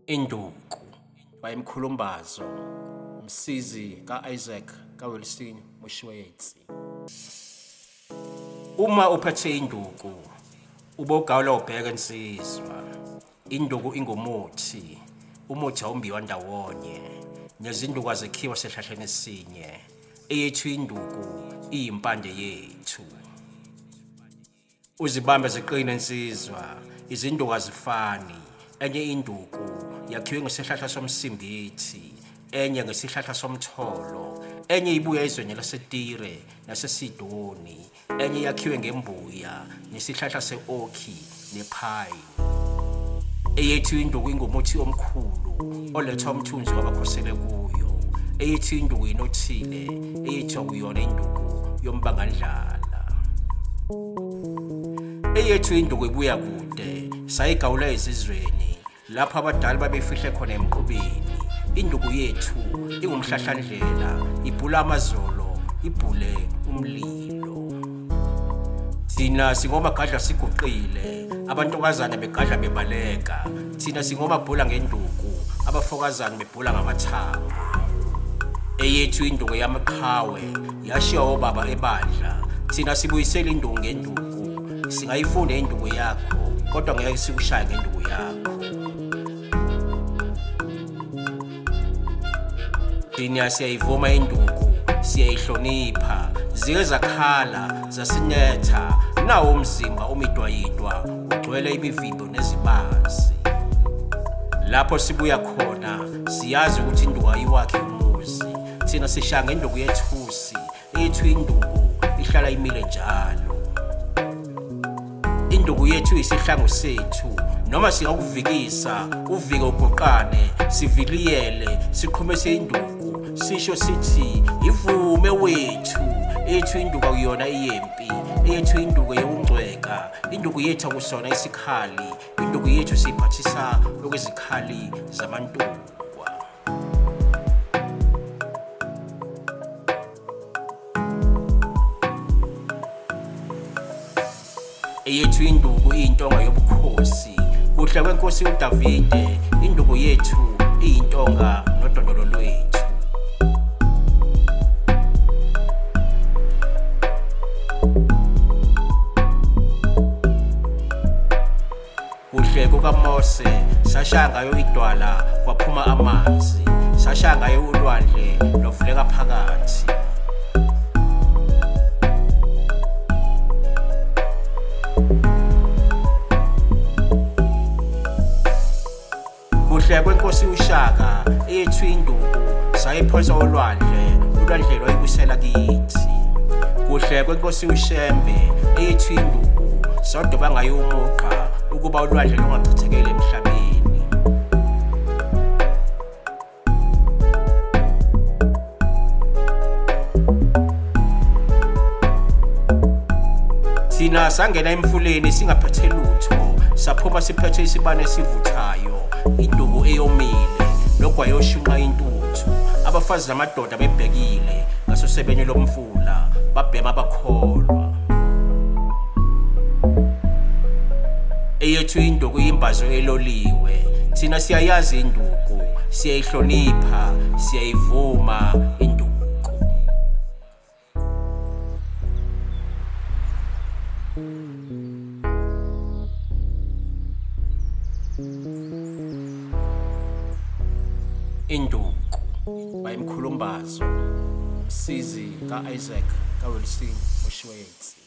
Induku wayemkhulumbazo msizi ka-Isaac kaWilson Moshoetsi. Uma uphethe induku ubogawula ubheke insizwa. Induku ingumuthi, umuthi awumbiwa ndawonye, nezinduku azikhiwa sehlahleni esinye. Eyethu induku iyimpande yethu. Uzibambe ziqine nsizwa, izinduku azifani. Enye induku yakhiwe ngesihlahla somsimbithi, enye ngesihlahla somtholo, enye ibuya ezweni laseTire naseSidoni, enye yakhiwe ngembuya nesihlahla se-okhi nephayini. Eyethu induku ingumuthi omkhulu oletha umthunzi wabakhosele kuyo. Eyethu induku inothile, eyethu akuyona induku yombangandlala. Eyethu induku ibuya kude, sayigawula ezizweni lapho abadala babefihle khona emqubeni. Induku yethu ingumhlahlandlela, ibhula amazolo, ibhule umlilo. Thina singomagadla siguqile, abantukazana begadla bebaleka. Thina singomabhula ngenduku, abafokazana bebhula ngamathambo. Eyethu induku yamaqhawe yashiya obaba ebandla. Thina sibuyisela induku ngenduku. Singayifunda induku yakho, kodwa ngeke sikushaye ngenduku yakho. Thina siyayivuma induku, siyayihlonipha. Zike zakhala, zasinetha, nawo umzimba umidwayidwa ugcwele imivimbo nezibazi. Lapho sibuya khona siyazi ukuthi induku ayiwakhi umuzi. Thina sishaya ngenduku yethusi, Eyethu induku ihlala imile njalo. Induku yethu isihlangu sethu noma singakuvikisa uvike ugoqane siviliyele siqhumise induku sisho sithi ivume wethu eyethu induku akuyona eyempi eyethu induku eyokungcweka induku yethu akusona isikhali induku yethu siyiphathisa okwezikhali zamantuku. Eyethu induku iyintonga yobukhosi, kuhle kwenkosi uDavide, induku yethu iyintonga nodondolo lwethu. Kuhle kukaMose sashaya ngayo idwala kwaphuma amanzi, sashaya ngayo ulwandle lwavuleka phakathi. Kuhle kwenkosi uShaka eyethu induku sayiphonsa olwandle, ulwandle lwayibusela kithi. Kuhle kwenkosi uShembe eyethu induku sadoba ngayo umugqa ukuba ulwandle lungachithekeli emhlabeni. Thina sangena emfuleni singaphethe lutho, saphuma siphethe isibane esivuthayo, induku eyomile, nogwayi oshunqa intuthu. Abafazi namadoda bebhekile ngasosebeni lomfula, babhema bakholwa. Eyethu induku iyimbazo eloliwe, thina siyayazi induku, siyayihlonipha, siyayivuma induku. Induku by Mkhulumbazo, msizi ka-Isaac kaWilson Moshoetsi.